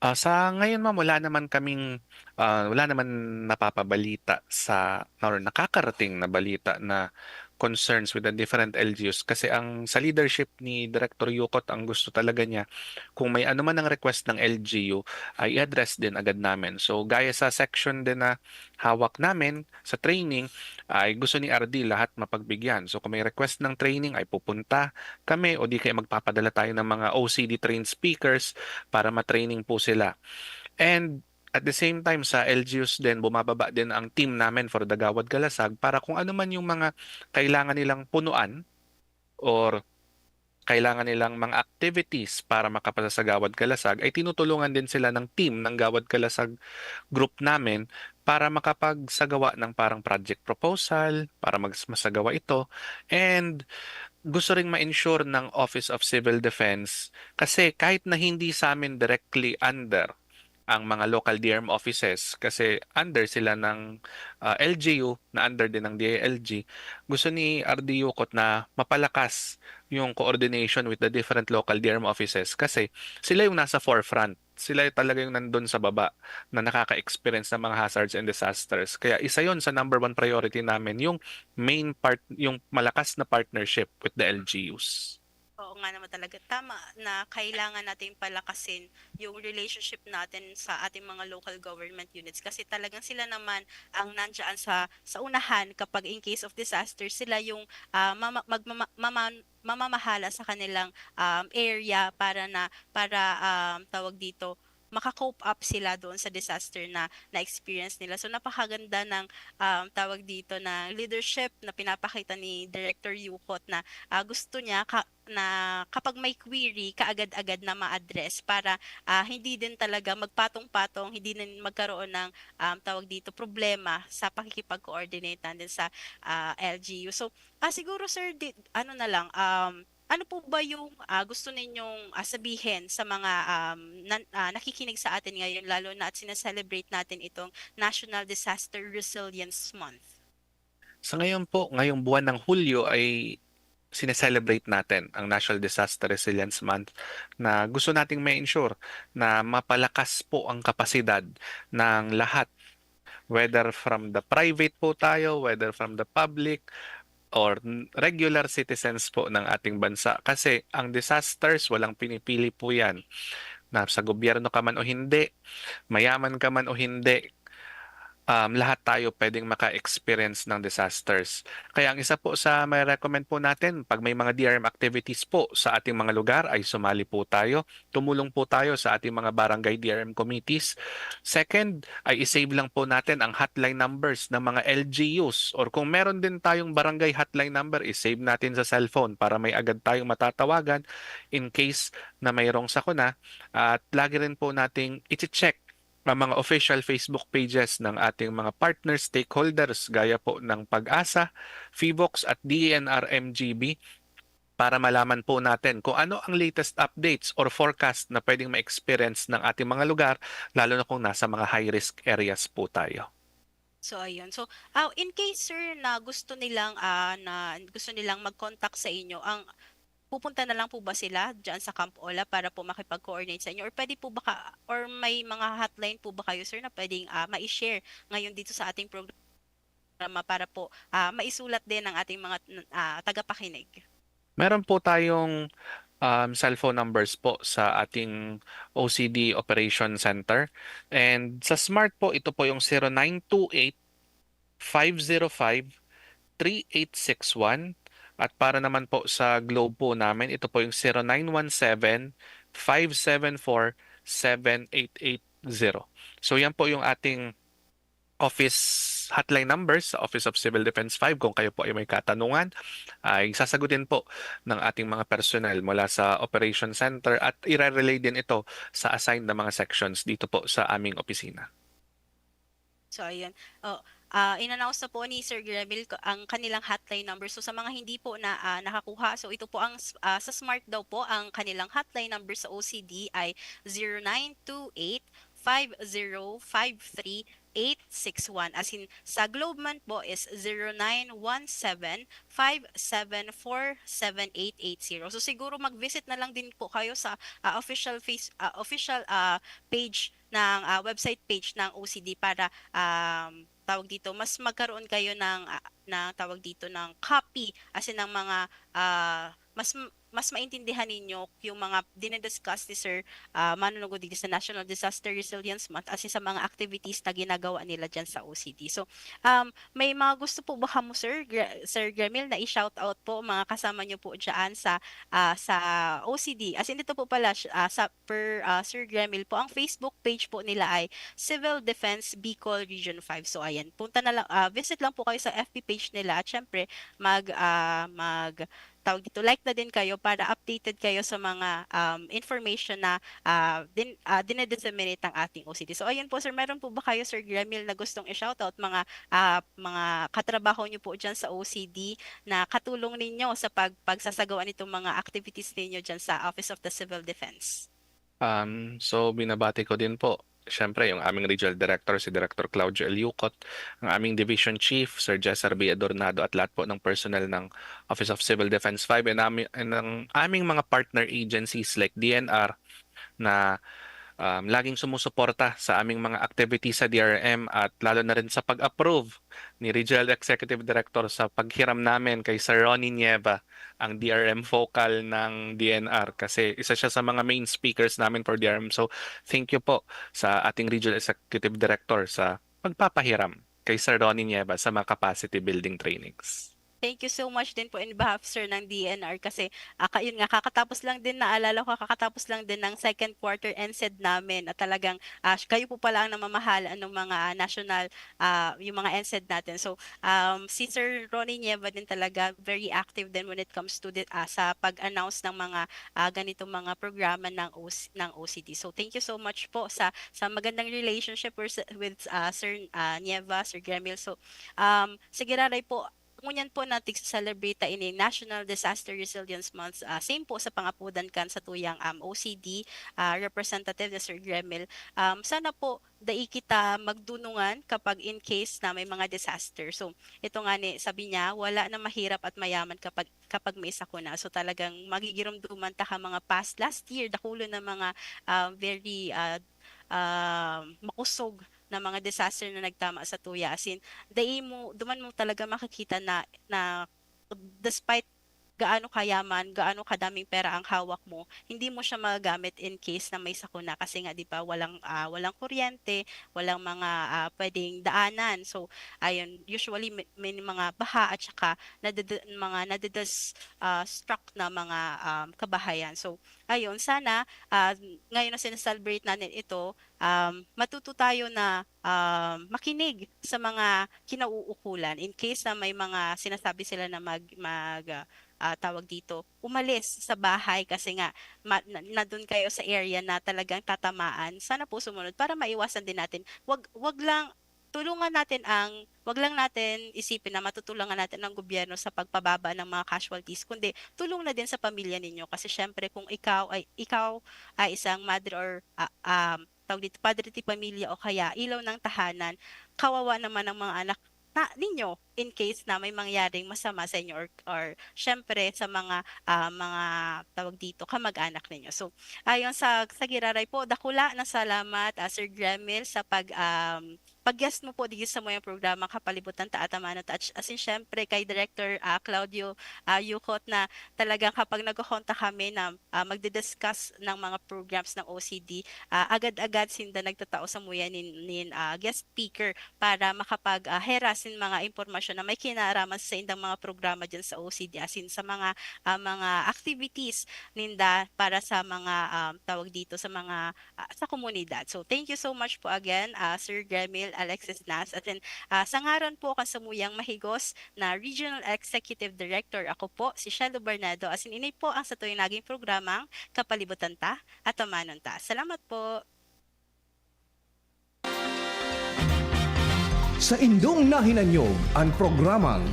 Ah, sa ngayon, ma'am, wala naman kaming, ah, wala naman napapabalita sa, or nakakarating na balita na concerns with the different L G Us. Kasi ang sa leadership ni Director Yukot, ang gusto talaga niya, kung may anuman ang request ng L G U, ay i-address din agad namin. So, gaya sa section din na hawak namin sa training, ay gusto ni R D lahat mapagbigyan. So, kung may request ng training, ay pupunta kami o di kaya magpapadala tayo ng mga O C D trained speakers para ma-training po sila. And at the same time, sa L G Us din, bumababa din ang team namin for the Gawad Kalasag para kung ano man yung mga kailangan nilang punuan or kailangan nilang mga activities para makapasa sa Gawad Kalasag, ay tinutulungan din sila ng team ng Gawad Kalasag group namin para makapagsagawa ng parang project proposal, para mag-, masagawa ito. And gusto ring ma-ensure ng Office of Civil Defense, kasi kahit na hindi sa amin directly under ang mga local D R M offices, kasi under sila ng, ah, L G U, na under din ng D I L G, gusto ni R D Yukot na mapalakas yung coordination with the different local D R M offices kasi sila yung nasa forefront. Sila talaga yung nandun sa baba na nakaka-experience ng mga hazards and disasters. Kaya isa yon sa number one priority namin, yung main part, yung malakas na partnership with the L G Us. Oo nga naman talaga. Tama na kailangan natin palakasin yung relationship natin sa ating mga local government units kasi talagang sila naman ang nandiyan sa, sa unahan kapag in case of disaster, sila yung, ah, mama-, magmama-, mama-, mamamahala sa kanilang, um, area para na, para, um, tawag dito, maka-cope up sila doon sa disaster na na-experience nila. So, napakaganda ng, um, tawag dito, na leadership na pinapakita ni Director Yukot na, ah, gusto niya ka-, na kapag may query, kaagad-agad na ma-address para, ah, hindi din talaga magpatong-patong, hindi din magkaroon ng, um, tawag dito, problema sa pakikipag-coordinate natin sa, ah, L G U. So, ah, siguro, sir, di, ano na lang, um, ano po ba yung, ah, gusto ninyong, ah, sabihin sa mga, um, nan-, ah, nakikinig sa atin ngayon, lalo na at sine-celebrate natin itong National Disaster Resilience Month? Sa ngayon po, ngayong buwan ng Hulyo ay sine-celebrate natin ang National Disaster Resilience Month na gusto nating ma-ensure na mapalakas po ang kapasidad ng lahat, whether from the private po tayo, whether from the public, or n-, regular citizens po ng ating bansa. Kasi ang disasters, walang pinipili po yan. Na sa gobyerno ka man o hindi, mayaman ka man o hindi, um, lahat tayo pwedeng maka-experience ng disasters. Kaya ang isa po sa may recommend po natin, pag may mga D R M activities po sa ating mga lugar, ay sumali po tayo. Tumulong po tayo sa ating mga barangay D R M committees. Second, ay i-save lang po natin ang hotline numbers ng mga L G Us, or kung meron din tayong barangay hotline number, i-save natin sa cellphone para may agad tayong matatawagan in case na mayroong sakuna. At lagi rin po nating i-check ang mga official Facebook pages ng ating mga partner stakeholders gaya po ng PAGASA, PHIVOLCS at D E N R M G B. para malaman po natin kung ano ang latest updates or forecast na pwedeng ma-experience ng ating mga lugar, lalo na kung nasa mga high-risk areas po tayo. So, ayun. So, ah, in case, sir, na gusto nilang, ah, na gusto nilang mag-contact sa inyo, ang pupunta na lang po ba sila diyan sa Camp Ola para po makipag-coordinate sa inyo? Or pwede po ba ka, or may mga hotline po ba kayo, sir, na pwedeng, ah, ma-share ngayon dito sa ating programa para po, ah, maisulat din ng ating mga, ah, tagapakinig? Meron po tayong, um, cellphone numbers po sa ating O C D Operation Center. And sa Smart po, ito po yung zero nine two eight, five zero five, three eight six one. At para naman po sa Globe po namin, ito po yung zero nine one seven, five seven four, seven eight eight zero. So yan po yung ating office hotline numbers sa Office of Civil Defense five. Kung kayo po ay may katanungan, ay sasagutin po ng ating mga personnel mula sa Operation Center at ire-relay din ito sa assigned na mga sections dito po sa aming opisina. So, ayun. Oh, ah, in-announce na po ni Sir Gremil ko- ang kanilang hotline number. So, sa mga hindi po na ah, nakakuha, so ito po ang s- ah, sa Smart daw po, ang kanilang hotline number sa O C D ay zero nine two eight, five zero five three, eight six one. As in, sa Globe man po is zero nine one seven, five seven four, seven eight eight zero. So, siguro mag-visit na lang din po kayo sa ah, official face ah, official ah, page ng ah, website page ng O C D para, um, tawag dito, mas magkaroon kayo ng, ah, ng, tawag dito, ng copy, as in, ng mga, ah, mas mas maintindihan ninyo yung mga dinidiscuss ni Sir ah, Manunugod digdi sa National Disaster Resilience Month, as in sa mga activities na ginagawa nila dyan sa O C D. So, um, may mga gusto po ba kamo, Sir, Gra- Sir Gremil, na i-shout out po, mga kasama nyo po dyan sa ah, sa O C D? As in, dito po pala, sh- ah, sa per ah, Sir Gremil po, ang Facebook page po nila ay Civil Defense Bicol Region five. So, ayan, punta na lang, ah, visit lang po kayo sa F B page nila. At syempre, mag, ah, mag, tawag dito, like na din kayo para updated kayo sa mga um, information na ah, din, ah, dinedisseminate ng ating O C D. So, ayun po, sir, meron po ba kayo, Sir Gremil, na gustong i-shoutout, mga ah, mga katrabaho nyo po dyan sa O C D na katulong ninyo sa pag, pagsasagawa nitong mga activities ninyo dyan sa Office of the Civil Defense? Um, so, binabati ko din po, siyempre, yung aming regional director, si Director Claudio Eliucot, ang aming division chief, Sir Jezzer B. Adornado, at lahat po ng personnel ng Office of Civil Defense five, and, ami, and ang aming mga partner agencies like D N R na um, laging sumusuporta sa aming mga activities sa D R M at lalo na rin sa pag-approve ni Regional Executive Director sa paghiram namin kay Sir Ronnie Nieva, ang D R M focal ng D N R, kasi isa siya sa mga main speakers namin for D R M. So, thank you po sa ating Regional Executive Director sa pagpapahiram kay Sir Ronnie Nieva sa mga capacity building trainings. Thank you so much din po in behalf, sir, ng D N R kasi ah, ka- yun nga, kakatapos lang din, naalala ko, kakatapos lang din ng second quarter NCED namin at talagang ah, kayo po pala ang namamahala ng mga ah, national, ah, yung mga NCED natin. So, um, si Sir Ronnie Nieva din talaga very active din when it comes to the, ah, sa pag-announce ng mga ah, ganitong mga programa ng, OC, ng O C D. So, thank you so much po sa sa magandang relationship with, with ah, Sir ah, Nieva, Sir Gremil. So, um, sa giraray po, ngunyan po na tigse-celebrate ta ini National Disaster Resilience Month, ah, same po sa pangapodan kan satuyang, um, O C D ah, representative na Sir Gremil. Um, sana po dai kita magdunungan kapag in case na may mga disaster. So, ito nga ni, sabi niya, wala na mahirap at mayaman kapag kapag may sakuna. So, talagang magigirumduman ta ka mga past last year, dakulo na mga ah, very ah, ah, makusog na mga disaster na nagtama sa tuya. As in, dai mo, duman mo talaga makikita na, na despite gaano kayaman, gaano kadaming pera ang hawak mo, hindi mo siya magagamit in case na may sakuna kasi nga, 'di ba, walang ah, walang kuryente, walang mga ah, pwedeng daanan. So, ayun, usually may, may mga baha at saka nadede- mga nadedestruct na mga um, kabahayan. So, ayun, sana ah, ngayon na sinaselebrate natin ito, um, matuto tayo na um, makinig sa mga kinauukulan in case na may mga sinasabi sila na mag, mag ah, ah, tawag dito, umalis sa bahay kasi nga ma, na, na doon kayo sa area na talagang tatamaan. Sana po sumunod para maiwasan din natin. Wag wag lang tulungan natin ang, wag lang natin isipin na matutulungan natin ang gobyerno sa pagpababa ng mga casualties, kundi tulong na din sa pamilya ninyo. Kasi siyempre, kung ikaw ay, ikaw ay isang madre or, ah, um, tawag dito, padre de pamilya o kaya ilaw ng tahanan, kawawa naman ang mga anak na, ninyo in case na may mangyaring masama sa inyo or, or siyempre sa mga, ah, mga tawag dito, kamag-anak ninyo. So, ayon sa, sa giraray po, dakula na salamat, ah, Sir Gremil, sa pag, um, pag-guest mo po dito sa muyang programa, Kapalibutan Ta, Atamanon Ta. At as in, syempre, kay Director, ah, Claudio, ah, Yucot na talagang kapag nagkokontak kami na, ah, magdi-discuss ng mga programs ng O C D, ah, agad-agad sinda nagtatao sa muya nin, nin, ah, guest speaker para makapag, ah, hera sin mga impormasyon na may kinaraman sa indang mga programa dyan sa O C D, as in sa mga, ah, mga activities ninda para sa mga, um, tawag dito, sa mga, ah, sa komunidad. So, thank you so much po again, ah, Sir Gremil Alexis Nas. As in, ah, sa ngaran po kan samuyang mahigos na Regional Executive Director, ako po si Shelo Barnado. As in, ini po ang satuyang naging programang Kapalibutan Ta, Atamanon Ta. Salamat po. Saindong nahinanyog an programang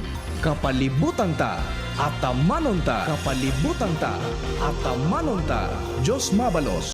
Kapalibutan Ta, Atamanon Ta. Kapalibutan Ta, Atamanon Ta. Diyos mabalos,